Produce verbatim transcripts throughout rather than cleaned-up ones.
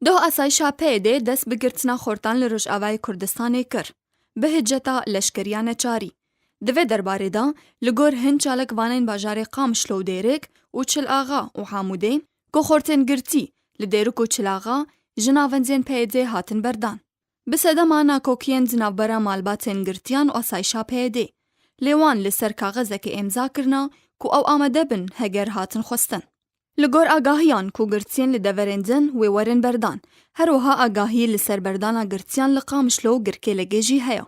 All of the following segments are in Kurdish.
Doh asayişa P Y D dest bi girtina xortan li Rojavayê Kurdistanê kir, bi hiceta leşkeriya neçarî. Di vê derbarê de, li gor hin çalakvanên bajarê Qamişlo û Dêrik û Çil Axa û Hamûdê, ku xortên girtî li Dêrik û Çil Axa ji navendên P Y D hatin berdan. Bi sedema nakokiyên di navbera malbatên girtiyan û asayişa P Y D, lê wan li ser kaxezekê îmza kirina ku ew amade bin heger hatin xwestin. Li gor agahiyan ku girtiyên li deverên din wê werin berdan, her wiha agahî li ser berdana girtiyan li Qamişlo û Girkêlegê jî heye.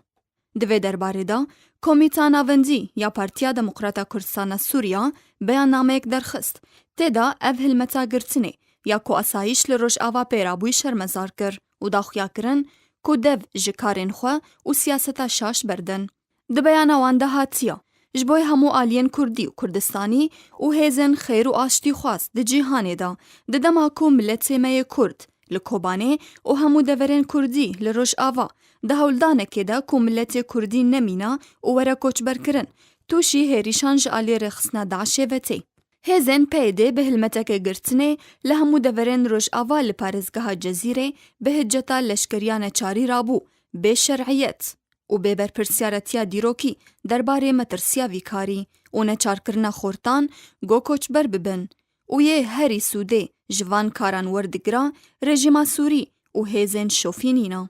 Di vê derbarê de, Komîta Navendî ya Partiya Demokrata Kurdistana Sûriya beyannameyek derxist. Tê de ev hilmeta girtinê ya ku asayîş li Rojava pê rabûyî şermezar kir û da xuya kirin ku dev ji karên xwe û siyaseta şaş berdin. Di beyana wan de hatiye, ji bo hemû aliyên Kurdî û Kurdistanî û hêzên xêr û aştîxwaz di cîhanê de, di dema ku miletê me yê Kurd li Kobanê û hemû deverên Kurdî li Rojava di hewldanekê de ku miletê Kurdî nemîna û were koçberkirin, tûşî hêrîşan ji aliyê rêxistina DAIŞê ve tê. Hêzên P Y D bi hilmeteke girtinê li hemû deverên Rojava li parêzgeha Cezîrê bi hiceta leşkeriya neçarî rabû, bê şer'iyet û bê berpirsiyaretiya dîrokî derbarê metirsiya vî karî û neçarkirina xortan go koçber bibin û yê herî sûdê ji van karan werdigira rejîma Sûrî û hêzên şofî nîne.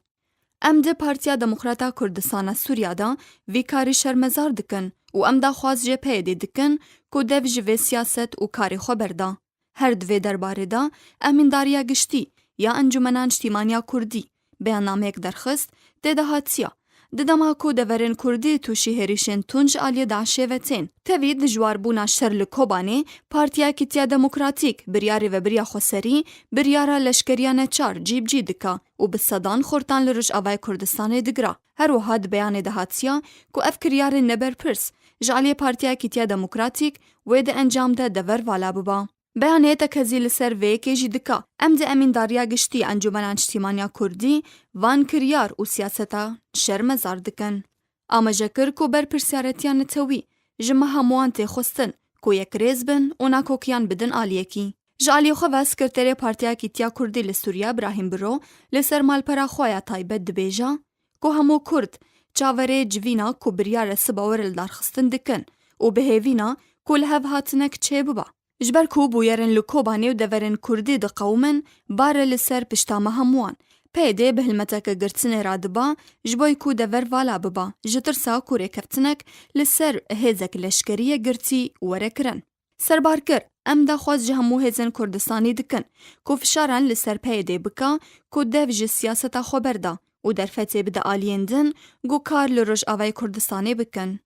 Em di Partiya Demokrata Kurdistana Sûriya de vî karî şermezar dikin û em daxwaz ji P Y D dikin ku dev ji vê siyaset û karê xwe berda. Her di vê derbarê de Emîndariya Giştî ya Encûmena Niştîmaniya Kurdî beyannameyek derxist, tê de hatiye, di dema ku deverên Kurdî tûşî hêrîşên tund ji aliyê DAIŞê ve tên, tevî dijwarbûna şer li Kobanê, Partiya Yekîtiya Demokratîk biryarê vebiriya xweserî, biryara leşkeriya neçar cî bi cî dike û bi sedan xortan li Rojavayê Kurdistanê digira. Her wiha di beyanê de hatiye ku ev kiryarên neberpirs ji aliyê Partiya Yekîtiya Demokratîk wê di encam de dever vala biba. Beyanê tekezî li ser vê yekê jî dike, em di Emîndariya Giştî Encûmena Niştîmaniya Kurdî van kiryar û siyaseta şermezar dikin. Amaje kir ku berpirsiyaretiya netewî ji me hemûyan tê xwestin ku yekrêz bin û nakokiyan bidin aliyekî. Ji aliyê xwe ve Sekreterê Partiya Yekîtiya Kurdî li Sûriye Birahîm Biro li ser malpera xwe ya taybet dibêje ku hemû Kurd çaverê civîna ku biryar e siba were lidarxistin dikin û bi hêvî ne ku li hev hatinek çêbiba. Ji ber ku bûyerên li Kobanê û deverên Kurdî diqewimin, bare li ser pişta me hemûyan. P Y D bi hilmeteke girtinê radiba, ji bo ku dever vala biba, ji tirsa ku rêkeftinek li ser hêzek leşkerî yê girtî were kirin. Serbar kir, em daxwaz ji hemû hêzên Kurdistanî dikin ku fişaran li ser P Y D bike ku dev ji siyaseta xwe berda û derfetê bide aliyên din ku kar li Rojavayê Kurdistanê bikin.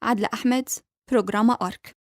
Adile Ehmed, Programa Ark.